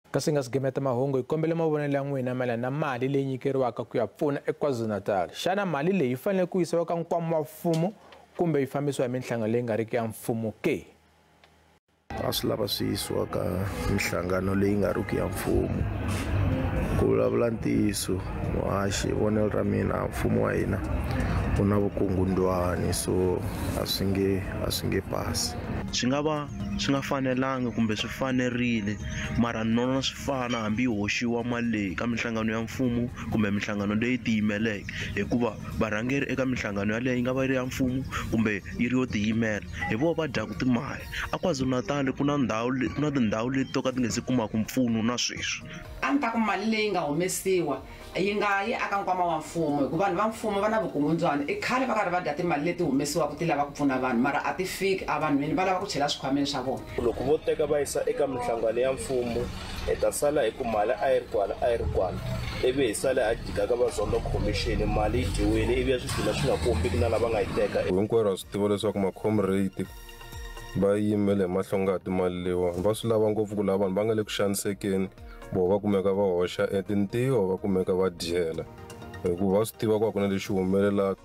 Kasi nga si gimeta mahungu, hi kombela mavonelo ya n'wina mayelana na mali leyi nyikeriwaka ku ya pfuna eKwaZulu-Natal. Xana mali leyi yi fanele ku yisiwa ka nkwama wa mfumo kumbe yi fambisiwa hi minhlangano leyi nga riki ya mfumo ke? A swi lava swi yisiwa ka minhlangano leyi nga riki ya mfumo. Ku vulavula ntiyiso, muhaxi, vonelo ra mina, mfumo wa hina wu na vukungundwani, so a swi nge pasi. Swi nga va swi nga fanelangi kumbe swi fanerile, mara ni vona swi fana hambi yi hoxiwa mali leyi ka minhlangano ya mfumo kumbe minhlangano leyi tiyimeleke, hikuva varhangeri eka minhlangano yaleyo, yi nga va yi ri ya mfumo kumbe yi ri yo tiyimela, hi vona va dyaka timali. A KwaZulu-Natal ku na ndhawu, ku na tindhawu leti to ka ti nga se kumaka mpfuno na sweswi. A ni ta ku mali leyi nga humesiwa yi nga yi aka nkwama wa mfumo, hikuva vanhu va mfumo va na vukungundzwana. I khale va karhi va dya timali leti humesiwaka ti lava ku pfuna vanhu, mara a ti fiki evanhwini, va lava ku chela swikhwameni swa vona. Loko vo teka va yisa eka minhlangano ya mfumo, hi ta sala hi ku mali a yi ri kwala, a yi ri kwala, ivi hi sala a jika ka va Zondo Commission, mali yi dyiwile, ivi ya swi gcina swi nga kombiki na lava nga yi teka. Hinkwerhu ha swi tiva leswaku ma-comrade va yimele hi mahlongati mali leyiwani. Va swi lava ngopfu ku lava vanhu va nga le ku xanisekeni, vo va kumeka va hoxa etintiho, va kumeka va dyela, hikuva va swi tiva ku a ku na lexi humelelaka.